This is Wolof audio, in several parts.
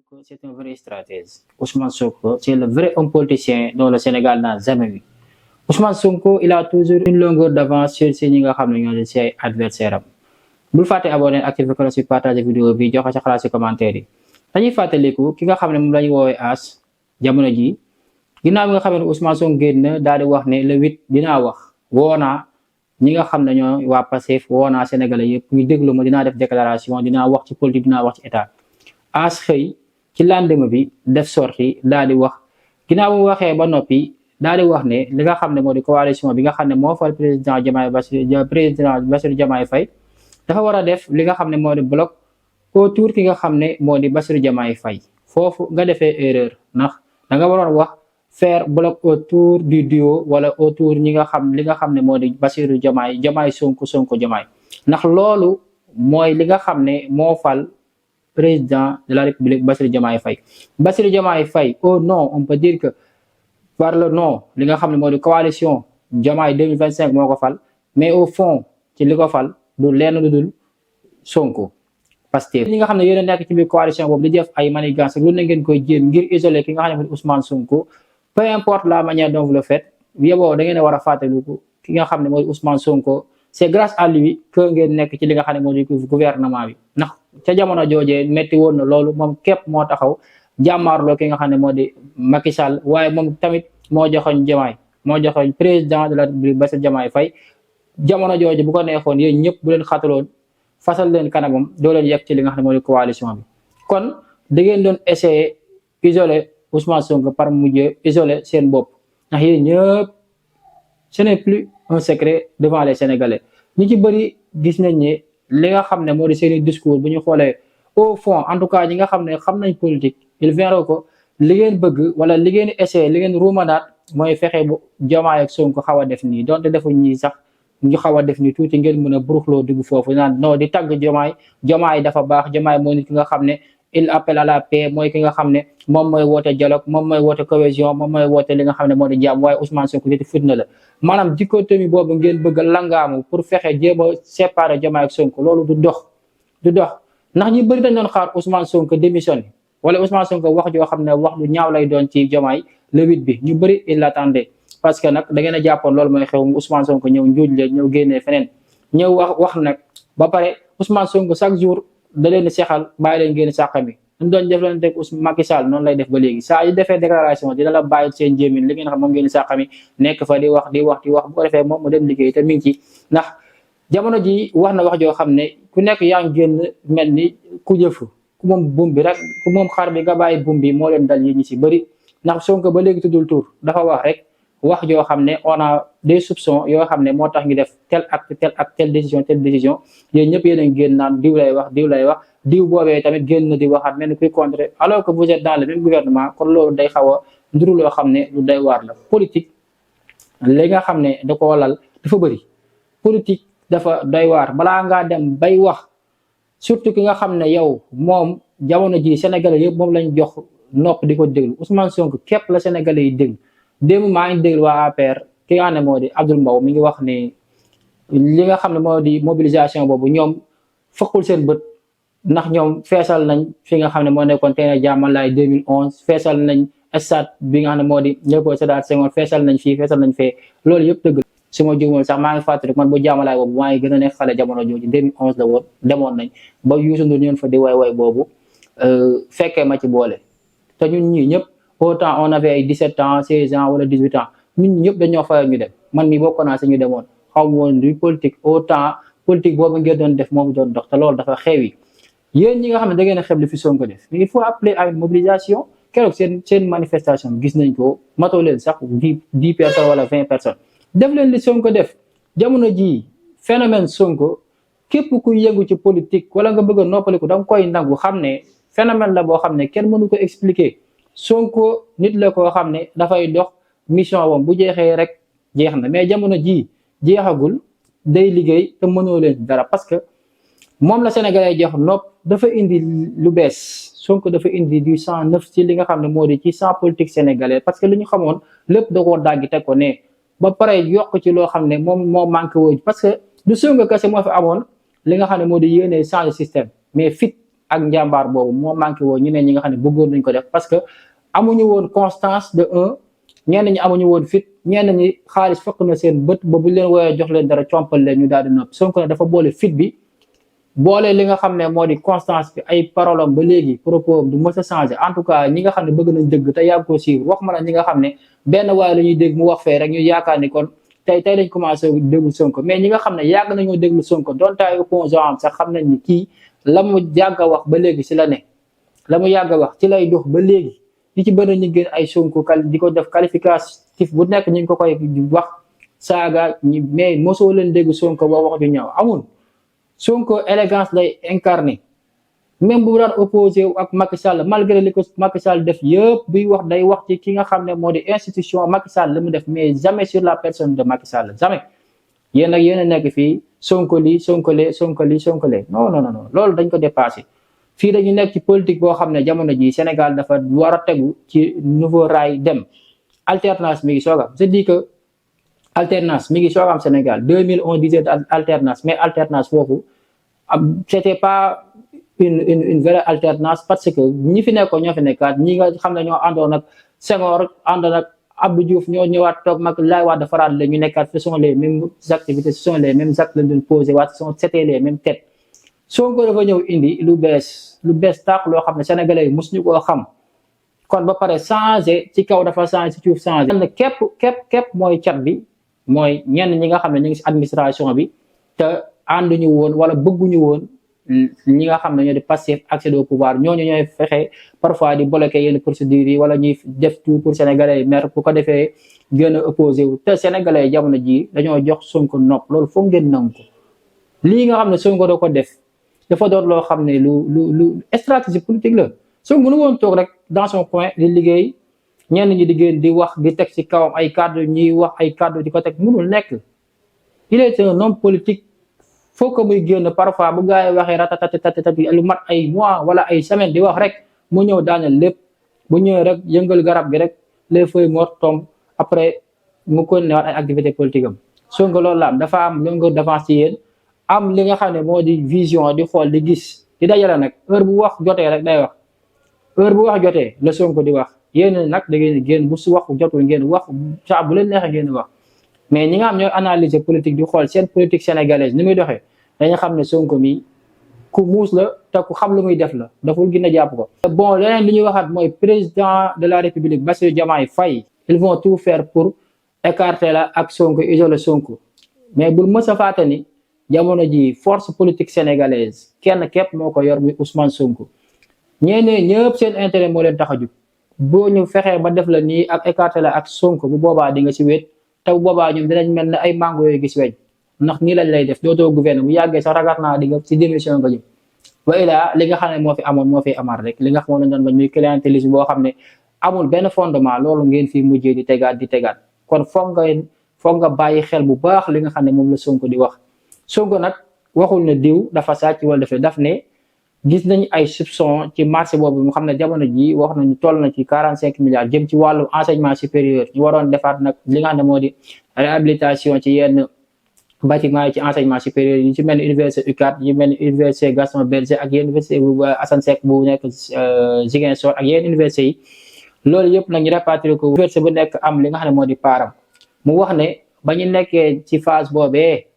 Sonko, c'est un vrai stratège. Ousmane Sonko, c'est le vrai homme politicien dont le Sénégal n'a jamais vu. Ousmane Sonko, il a toujours une longueur d'avance sur ses adversaires. Bul fàtte abonné activé ko ci partager vidéo bi joxe sa xalaat ci commentaire yi dañuy fàttaliku ki nga xam ne moom lañu woowee As jamono ji ginnaaw bi nga xam ne Ousmane Sonko génn daal di wax ne le 8 dinaa wax woo naa ñi nga xam ne ñoo waa Pastef woo naa Sénégalais yëpp ñu déglu ma dinaa def déclaration dinaa wax ci politique dinaa wax ci état As xëy ci lendemain bi def sortie daal di wax ginnaaw bu waxee ba noppi daal di wax ne li nga xam ne moo di coalition bi nga xam ne moo fal président Bassirou Diomaye Faye dafa war a def li nga xam ne moo di bloc autour ki nga xam ne moo di Bassirou Diomaye Faye foofu nga defee erreur ndax da nga waroon wax faire bloc autour du duo wala autour ñi nga xam li nga xam ne moo di Bassirou Diomaye Sonko Diomaye ndax loolu mooy li nga xam ne moo fal président de la République Bassirou Diomaye Faye. Bassirou Diomaye Faye au nom on peut dire que par le nom li nga xam ne moo di coalition Diomaye 2025 moo ko fal mais au fond ci li ko fal du lenn lu dul Sonko Pastef ñi nga xam ne yéen a nekk ci biir coalition boobu di def ay manigance lu ne ngeen koy jéem ngir isoler ki nga xam ne mooy Ousmane Sonko peu importe la manière dont vous le faites yeboo da ngeen a war a fàttaliku ki nga xam ne mooy Ousmane Sonko c'est grâce à lui que ngeen nekk ci li nga xam ne moo di gouvernement bi ndax ca jamono joojee metti woon na loolu moom képp moo taxaw jàmmaarloo ki nga xam ne moo di Macky Sall waaye moom tamit moo joxoñ Diomaye moo joxoñ président de la République Bassirou Diomaye Faye jamono jooju bu ko neexoon yéen ñëpp bu leen xataloon fasal leen kanamam doo leen yegg ci li nga xam ne moo di coalition bi kon da ngeen doon essayer isoler Ousmane Sonko par mujj isoler seen bopp ndax yéen ñëpp ce n'est plus un secret devant les Sénégalais ñi ci bëri gis nañ ne li nga xam ne moo di seeni discours bu ñu xoolee au fond en tout cas ñi nga xam ne xam nañ politique il verra ko li ngeen bëgg wala li ngeen essayer li ngeen ruumanaat mooy fexe bu Diomaye ak Sonko xaw a def nii donte defuñ ñii sax ñu xaw a def ni tuuti ngeen mën a buruxloo dugg foofu naan non di tagg Diomaye dafa baax Diomaye mooy nit ki nga xam ne il appelle à la paix mooy ki nga xam ne moom mooy woote dialogue moom mooy woote cohésion moom mooy woote li nga xam ne moo di jàmm waaye Ousmane Sonko nit fitna la maanaam dichotomie boobu ngeen bëgg a langaamu pour fexe jéem a séparer Diomaye ak Sonko loolu du dox ndax ñi bëri dañ doon xaar Ousmane Sonko démissionné wala Ousmane Sonko wax joo xam ne wax lu ñaaw lay doon ci Diomaye le 8 bi ñu bëri il l'attendait parce que nag da ngeen a jàppoon loolu mooy xew Ousmane Sonko ñëw njuuj leen ñëw génnee feneen ñëw wax nag ba pare Ousmane Sonko chaque jour da leen seexal bàyyi leen génn sàq mi ñu doon def leen teg Macky Sall noonu lay def ba léegi saa yu defee déclaration dina la bàyyi seen jéemin li ngeen xam moom ngeen sàq mi nekk fa di wax bu ko defee moom mu dem liggéey te mi ngi ci ndax jamono ji wax na wax joo xam ne ku nekk yaa ngi génn mel ni ku jëf ku moom bum bi rek ku moom xar bi nga bàyyi bum bi moo leen dal yi ñi si bëri ndax Sonko ba léegi tuddul tur dafa wax rek wax joo xam ne on a des soupçons yoo xam ne moo tax ñu def tel acte telle décision yéen ñëpp yéen a ngi génn naan diw lay wax diw boobee tamit génn na di waxaat mel ni kuy contrer alors que vous êtes dans le même gouvernement kon loolu day xaw a nduru loo xam ne lu day waar la politique li nga xam ne da ko lal dafa bëri politique dafa doy waar balaa ngaa dem bay wax surtout ki nga xam ne yow moom jamono ji Sénégalais yëpp moom lañ jox nopp di ko déglu Ousmane Sonko képp la Sénégalais yi déglu démb maa ngi déglu waa APR ki nga xam ne moo di Abdoul Mbow mi ngi wax ne li nga xam ne moo di mobilisation boobu ñoom fokkul seen bët ndax ñoom feesal nañ fi nga xam ne moo nekkoon terrain Diamalaye 2011 feesal nañ stade bi nga xam ne moo di Léopold Sédar Senghor feesal nañ fii feesal nañ fee loolu yëpp dëgg su ma juumul sax maa ngi fàttali man bu Diamalaye boobu maa ngi gën a nekk xale jamono jooju 2011 la woon demoon nañ ba Youssou Ndour ñoon fa di way boobu fekkee ma ci boole te ñun ñii ñëpp autant on avait 17 ans 16 ans wala 18 ans ñun ñëpp dañoo fayal ñu dem man mi bokk naa si ñu demoon xaw ma woon du politique autant politique boobu ngeen doon def moom doon dox te loolu dafa xewi yéen ñi nga xam ne da ngeen a xeeb li fi Sonko def mais il faut appeler à une mobilisation keroog seen manifestation gis nañ ko matoo leen sax 10 personnes wala 20 personnes def leen li Sonko def jamono ji phénomène Sonko képp ku yëngu ci politique wala nga bëgg a noppaliku da nga koy nangu xam ne phénomène la boo xam ne kenn mënu ko expliquer Sonko nit la koo xam ne dafay dox mission wam bu jeexee rek jeex na mais jamono ji jeexagul day liggéey te mënoo leen dara parce que moom la Sénégalais jox nopp dafa indi lu bees Sonko dafa indi du sang neuf ci li nga xam ne moo di ci sang politique sénégalais parce que li ñu xamoon lépp da koo daggi teg ko ne ba pare yokk ci loo xam ne moom moo manqué woo parce que du Sonko kese moo fi amoon li nga xam ne moo di yéene changer système mais fit ak njàmbaar boobu moo manqué woon ñeneen ñi nga xam ne bëggoon nañ ko def parce que amuñu woon constance de un ñenn ñi amuñu woon fit ñenn ñi xaalis fekk na seen bët ba bu leen woowee jox leen dara compal leen ñu daal di noppi Sonko ne dafa boole fit bi boole li nga xam ne moo di constance bi ay parole am ba léegi propos du mës a changé en tout cas ñi nga xam ne bëgg nañ dëgg te yàgg ko siiw wax ma la ñi nga xam ne benn waaye la ñuy dégg mu wax fee rek ñu yaakaar ni kon tey lañ commencé déglu Sonko mais ñi nga xam ne yàgg nañoo déglu Sonko doon taay opposant am sax xam nañ ni kii la mu yàgg a wax ba léegi si la ne la mu yàgg a wax ci lay dox ba léegi li ci bëri ñu gën ay Sonko di ko def qualificatif bu nekk ñu ngi ko koy wax saaga ñi mais mosoo leen dégg Sonko ba wax ju ñaaw amul Sonko élégance lay incarné même bu daan opposé ak Macky Sall malgré li ko Macky Sall def yëpp buy wax day wax ci ki nga xam ne moo di institution Macky Sall la mu def mais jamais sur la personne de Macky Sall jamais yéen nag yéen a nekk fii Sonko lii Sonko lee Sonko lii Sonko lee non loolu dañ ko dépassé fii dañu nekk ci politique boo xam ne jamono ji Sénégal dafa war a tegu ci nouveau rail dem alternance mi ngi soog am je dis que alternance mi ngi soog am Sénégal 2000 on disait alternance mais alternance foofu c'était pas une vraie alternance parce que ñi fi nekkoon ñoo fi nekkaat ñi nga xam ne ñoo àndoon ak Senghor àndoon ak Abdou Diouf ñoo ñëwaat toog mag laay waat defaraat la ñu nekkaat ce sont les mêmes activités ce sont les mêmes actes lañ doon posé waat c'était les mêmes têtes Sonko dafa ñëw indi lu bees tàq loo xam ne sénégalais yi mosuñu koo xam kon ba pare changé ci kaw dafa changé ci suuf changé ne képp mooy cat bi mooy ñenn ñi nga xam ne ñu ngi si administration bi te ànduñu woon wala bëgguñu woon ñi nga xam ne ñoo di Pastef accéder au pouvoir ñooñu ñooy fexe parfois di bloquer yenn procédures yi wala ñuy def tout pour sénégalais yi mer bu ko defee gën a opposé wu te sénégalais yi jamono ji dañoo jox Sonko nopp loolu foog ngeen nangu ko lii nga xam ne Sonko da ko def dafa doon loo xam ne lu stratégie politique la Sonko mënu woon toog rek dans son coin di liggéey ñenn ñi di génn di wax di teg ci kawam ay kàddu ñuy wax ay kàddu di ko teg mënul nekk il est un homme politique faut que muy génn parfois bu gars yi waxee ratatatati lu mat ay mois wala ay semaine di wax rek mu ñëw daaneel lépp bu ñëwee rek yëngal garab gi rek les feuilles mortes tombent après mu ko newaat ay activité politique am Sonko loolu la am dafa am longueur d'avance ci yéen am li nga xam ne moo di vision di xool di gis di dajale nag heure bu wax jotee rek day wax heure bu wax jotee la Sonko di wax yéen nag da ngeen génn bu su wax jotul ngeen wax saa bu leen neexee ngeen wax mais ñi nga xam ñooy analyser politique di xool seen politique sénégalaise ni muy doxee dañu xam ne Sonko mi ku muus la te ku xam lu muy def la daful gën a jàpp ko. bon leneen li ñuy waxaat mooy président de la république Bassirou Diomaye Faye ils vont tout faire pour écarter la ak Sonko isoler Sonko mais bul mës a fàtte ni jamono ji force politique sénégalaise kenn képp moo ko yor muy Ousmane Sonko ñeneen ñëpp seen intérêt moo leen tax a jug boo ñu fexee ba def la nii ak écarter la ak Sonko bu boobaa di nga si wéet te bu boobaa ñoom dinañ mel ne ay mango yooyu gis weñ ndax nii lañ lay def dootoo gouverner bu yàggee sax ragal naa di nga ci démission nga jëm wa ilaa li nga xam ne moo fi amoon moo fi amaat rek li nga xam ne doon bañ muy clientélisme boo xam ne amul benn fondement loolu ngeen fi mujjee di tegaat kon foog nga bàyyi xel bu baax li nga xam ne moom la Sonko di wax Sonko nag waxul ne diw dafa sàcc wala daf ne gis nañ ay soupçon ci marché boobu mu xam ne jamono ji wax nañu toll na ci 45 milliards jëm ci wàllu enseignement supérieur ñu waroon defaat nag li nga xam ne moo di réhabilitation ci yenn bâtiment yi ci enseignement supérieur yi ci mel ni université UCAD yi mel ni université Gaston Berger ak yenn université bu Assane Seck bu nekk Ziguinchor ak yenn université yi loolu yëpp nag ñu répartir ko université bu nekk am li nga xam ne moo di paaram mu wax ne ba ñu nekkee ci phase boobee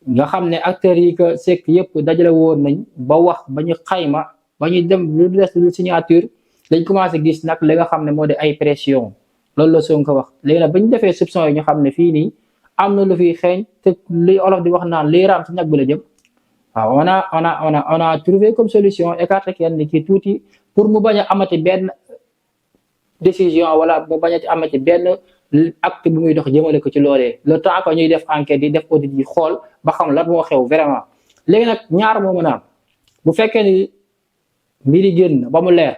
nga xam ne acteurs yi que sekk yëpp dajale woon nañ ba wax ba ñu xayma ba ñu dem lu des lu signature dañ commencé gis nag li nga xam ne moo di ay pression loolu la Sonko wax léegi nag ba ñu defee soupçon yi ñu xam ne fii nii am na lu fiy xeeñ te li olof di wax naan lii raam ci ñag bi la jëm waaw on a trouvé comme solution écarté kenn ci tuuti pour mu bañ a amati benn décision wala mu bañ a amati benn acte bu muy dox jëmale ko ci loolee le temps que ñuy def enquête yi def audit yi xool ba xam lan moo xew vraiment léegi nag ñaar moo mën a am bu fekkee ni mbiri génn ba mu leer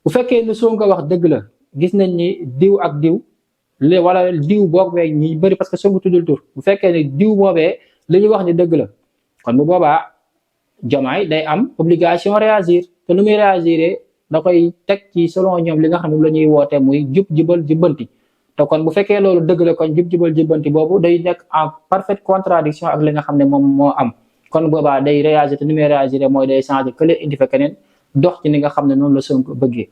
bu fekkee ni Sonko wax dëgg la gis nañ ni diw ak diw wala diw boobee ñi bëri parce que Sonko tuddul tur bu fekkee ni diw boobee li ñu wax ni dëgg la kon bu boobaa Diomaye day am obligation réagir te lu muy réagir da koy teg ci selon ñoom li nga xam ne la ñuy woote muy jubal jubbanti te kon bu fekkee loolu dëgg la kon jubal jubbanti boobu day nekk en parfaite contradiction ak li nga xam ne moom moo am kon boobaa day réagir te ni muy réagir mooy day changer kële indi fa keneen dox ci ni nga xam ne noonu la Sonko bëggee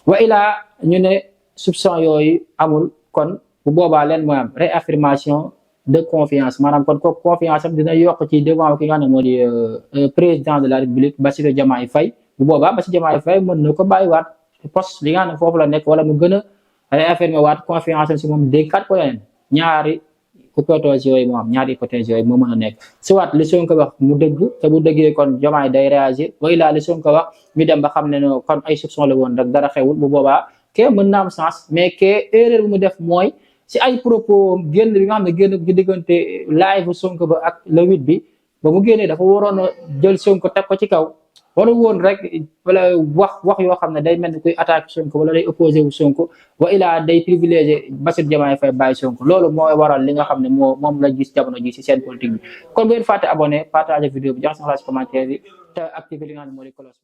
wa ilaa ñu ne soupçon yooyu amul kon bu boobaa leen mooy am réaffirmation de confiance maanaam kon ko confiance am dina yokk ci devant ki nga xam ne moo di président de la république Bassirou Diomaye Faye bu boobaa Bassirou Diomaye Faye mën na ko bàyyiwaat poste li nga xam ne foofu la nekk wala mu gën a réaffirmer waat confiance am si moom dékkaat ko yeneen ñaari hypothèse yooyu moo am ñaari hypothèse yooyu moo mën a nekk soit li Sonko wax mu dëgg te bu dëggee kon Diomaye day réagir wa ilaa li Sonko wax ñu dem ba xam ne no kon ay soupçon la woon rek dara xewul bu boobaa ke mën na am sens mais ke erreur bu mu def mooy si ay propos génn bi nga xam ne génn gi diggante live Sonko ba ak le 8 bi ba mu génnee dafa waroon a jël Sonko teg ko ci kaw waru woon rek wala wax yoo xam ne day mel ni kuy attaque Sonko wala day opposé wu Sonko wa ilaa day privilégié Bassirou Diomaye Faye bàyyi Sonko loolu mooy waral li nga xam ne moom la gis jamono ji si seen politique bi kon bu ngeen fàtte abonné partager vidéo bi jox sa xalaat si commentaire bi te activer li nga xam ne moo di cloche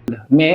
bi mais